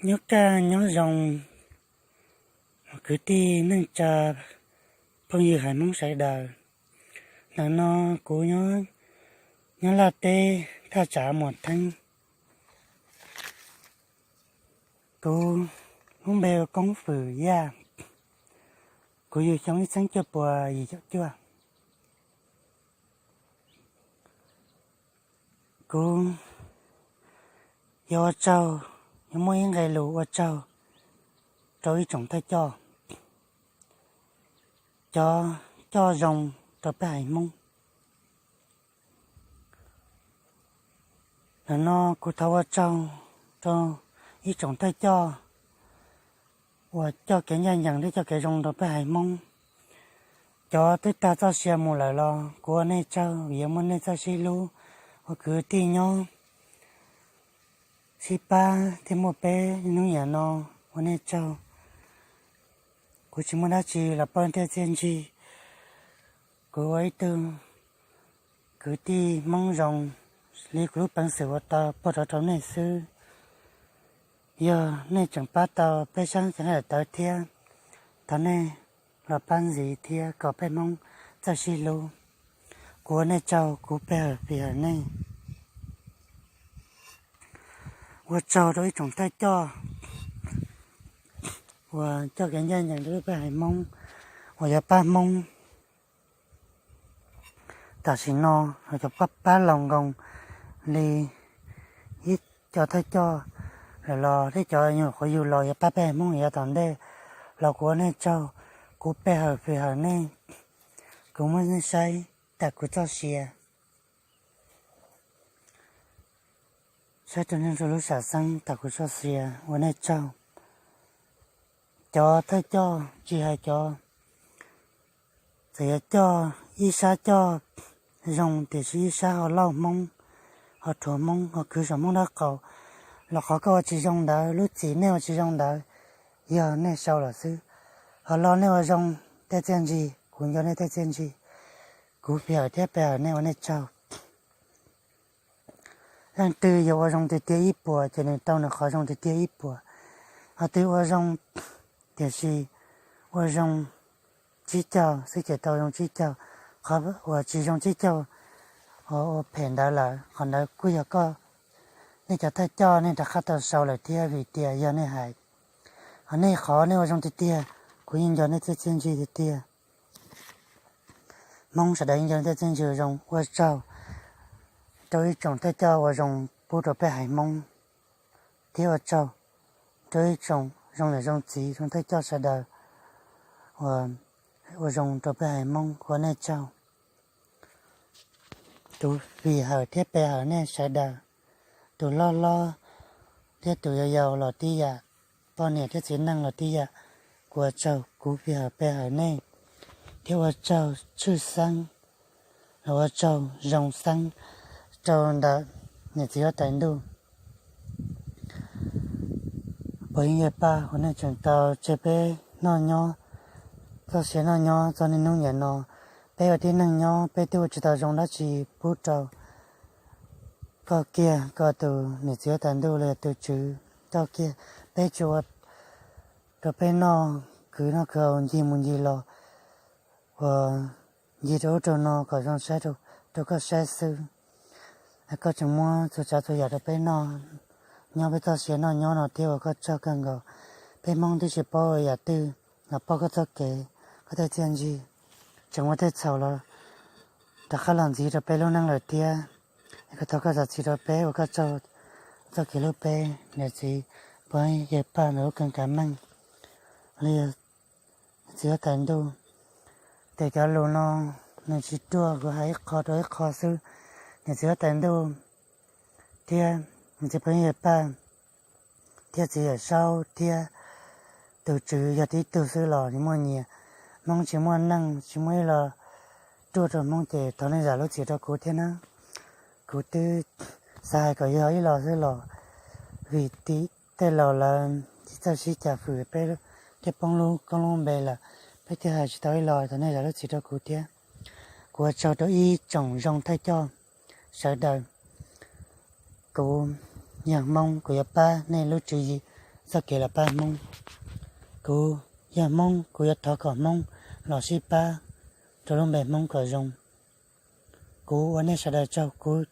Nyob kaj nyob zoo, kwv tij neej tsa, phooj ywg haiv Hmoob sawv daws. Ntawm no kuv nyob Laj teb Thaj Tsav Muas Theeb. Kuv lub npe hu Koob Fwm Yaj. Kuv yug xyoo ib txhiab cuaj puas yim caum cuaj. Kuv yuav ua tsaug, yuav muaj ib nqe lus ua tsaug rau ib tsoom thawj coj, cov coj zoo rau peb haiv Hmoob. Ntawm no kuv thov ua tsaug rau ib tsoom thawj coj uas coj kev ncaj ncees thiab coj kev zoo rau peb haiv Hmoob. Cov twb tag txoj sia mus lawm los kuv ua nej tsaug vim yuav muaj nej txoj sib hlub ua kwv tij nyob sib pab thiab muaj peb hnub niaj no, ua nej tsaug. Kuv tsis muaj dab tsi los pauj tej txiaj ntsig. Kuv ua ib tug kwv tij Hmoob zoo li kuv lub peev xwm ua tau pauj rau rau nej xwb. Yog nej tseem pab tau peb sab kev nqaij daim tawv thiab, thov nej los pab ntxiv thiab kom peb Hmoob txawj sib hlub. Kuv ua nej tsaug, kuv pe hawm fij hawm nej. Ua tsaug rau ib tsoom thawj coj uas coj kev ncaj ncees rau peb haiv Hmoob uas yuav pab Hmoob tam sim no, cov pab laus nkoos li ib co thawj coj lawm los thiab cov nyuam qhuav yug los yuav pab peb haiv Hmoob yav tom ntej los kuv ua nej tsaug, kuv pe hawm fij hawm nej. Kuv muab nej saib tas kuv txoj sia, saib rau nej lub sam xeeb tas kuv txoj sia, ua nej tsaug. Cov thawj coj tsis hais cov, txawm yuav coj ib sab coj zoo tiam sis ib sab ho lauj Hmoob, ho rhuav Hmoob, ho khwv saum Hmoob dab qaum, los qhov koj ua tsis zoo ntawd, lub txim nej ua tsis zoo ntawd, yog nej sau lawm xwb. Ho lo nej ua zoo tej txiaj ntsig, kuv nco nej tej txiaj ntsig, kuv fij hawm thiab pe hawm nej, ua nej tsaug. Leej twg yog ua zoo tiag tiag ib puas ces nws tau nws qhov zoo tiag tiag ib puas. Ho twg ua zoo tiam sis ua zoo tsib caug xwb ces tau zoo tsib caug. Qhov uas tsis zoo tsib caug, ua phem ntawd lawm, qhov ntawd kuj yog koj, nej cov thawj coj nej rov qab tau sau lawm thiab vim tias yog nej hais. Ho nej qhov nej ua zoo tiag tiag, kuv yeej nco nej tej txiaj ntsig tiag tiag. Hmoob sawv daws yeej nco nej tej txiaj ntsig zoo. Ua tsaug rau ib tsoom thawj coj ua zoo pub rau peb haiv Hmoob, thiab ua tsaug rau ib tsoom zoo niam zoo txiv zoo thawj coj sawv daws uas ua zoo rau peb haiv Hmoob, ua nej tsaug. Tus fij hawm thiab pe hawm nej sawv daws, tus hlob hlob thiab tus yau yau los tib yam, poj niam thiab txiv neej los tib yam, kuv ua tsaug, kuv fij hawm pe hawm nej, thiab ua tsaug tshwj xeeb los ua tsaug zoo xeeb rau ntawm niam txiv huab tais ntuj Pog Yeej Yaj Paj uas nej tseem tau tseg peb noj nyob, txoj sia noj nyob txog niaj hnub niam no. Peb ua tib neeg nyob peb twb ua tsis tau zoo dab tsi pub rau koj kiag, koj tus niam txiv huab tais ntuj los yog tus tswv koj kiag. Peb tsuas ua rau peb noj, khwv noj khwv haus ncig mus ncig los, uas ncig rau ub rau no kom zoo saib rau koj saib xwb. Koj tseem muab txhua tsav txhua yam rau peb noj, nyob peb txoj sia noj nyob no thiab ua koj tsaug kawg nkaus. Peb Hmoob twb tsis paub ua yam twg los paub koj txoj kev, koj tej txiaj ntsig, tseem muaj tej txhaum los rov qab los ntxiv rau peb lub neej lawm thiab. Es koj thov koj zam txim rau peb, ua koj tsaug txoj kev hlub peb. Niam txiv Pog Yeej Yaj Paj ntawm lub kawg kav meej, los yog niam txiv huab tais ntuj, ces cov lus no nws tsis ruaj, kuv hais ib qho rau ib qho xwb. Niam txiv huab tais ntuj thiab niam txiv Pog Yeej Yaj Paj thiab txiv Yawm Saub thiab tus tswv yog tib tug xwb los tsis muaj nyias. Hmoob tsis muaj neej, tsis muaj ib los ruaj rau Hmoob ces thov nej zam lub txim rau kuv thiab na. Kuv twb xav hais kom yog ib los xwb los vim tim tej laus lawv tsis txawj sib cam fwm peb thiaj poob lub koob lub npe lawm, peb thiaj hais tsis tau ib los, thov nej zam lub txim rau kuv thiab. Kuv ua tsaug rau ib tsoom zoo thawj coj sawv daws. Kuv yog Hmoob, kuv yuav pab nej lub tswv yim txoj kev los pab Hmoob. Kuv yog Hmoob, kuv yuav thov kom Hmoob los sib pab rau lub npe Hmoob kom zoo. Kuv ua nej sawv daws tsaug, kuv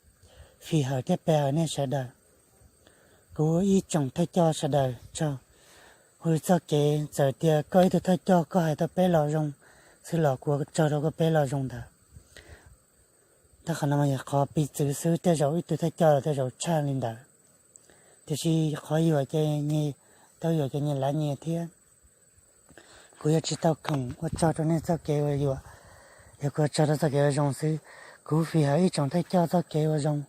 fij hawm thiab pe hawm nej sawv daws. Kuv ib tsoom thawj coj sawv daws tsaug. Ua txoj kev txawm tias koj ib tug thawj coj koj hais tau peb lo zoo xwb los kuv tsaug rau koj peb lo zoo ntawd. Tab qhov no mas yog qhov piv txwv xwb, tej zaum ib tug thawj coj los tej zaum tshaj li ntawd. Tiam sis qhov yuam ces nyias tau yuam ces nyias lav nyias thiab. Kuv yuav tsis tau khoom ua tsaug rau nej txoj kev ua yuam, yog kuv ua tsaug rau txoj kev ua zoo xwb. Kuv fij hawm ib tsoom thawj coj txoj kev ua zoo,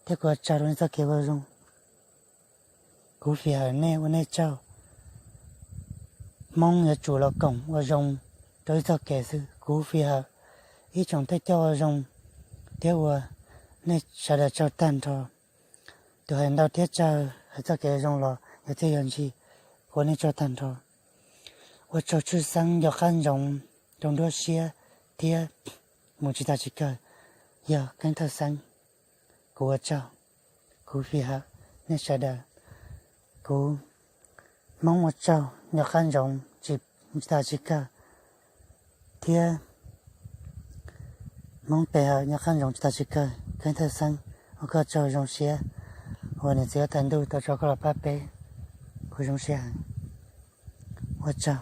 thiab kuv ua tsaug rau nej txoj kev ua zoo. Kuv fij hawm nej ua nej tsaug. Hmoob yuav tsum los koom ua zoo rau ib txoj kev xwb. Kuv fij hawm ib tsoom thawj coj ua zoo thiab ua nej sawv daws tsaug tag nrho. Tus hais ntau thiab tsawg hais txoj kev zoo los yog txiaj yog ntsig, ua nej tsaug tag nrho. Ua tsaug tshwj xeeb nco qab ntsoov rau nruab siab thiab mus tsis tas tsis kawg yog Keeb Thawj Xeeb. Kuv ua tsaug, kuv fij hawm nej sawv daws. Kuv Hmoob ua tsaug nco qab ntsoov tsis tas tsis kawg, thiab Hmoob pe hawm nco qab ntsoov tsis tas tsis kawg Keeb Thawj Xeeb. Ua koj tsaug zoo siab uas niam txiv huab tais ntuj tau tso koj los pab peb. Kuv zoo siab heev. Ua tsaug.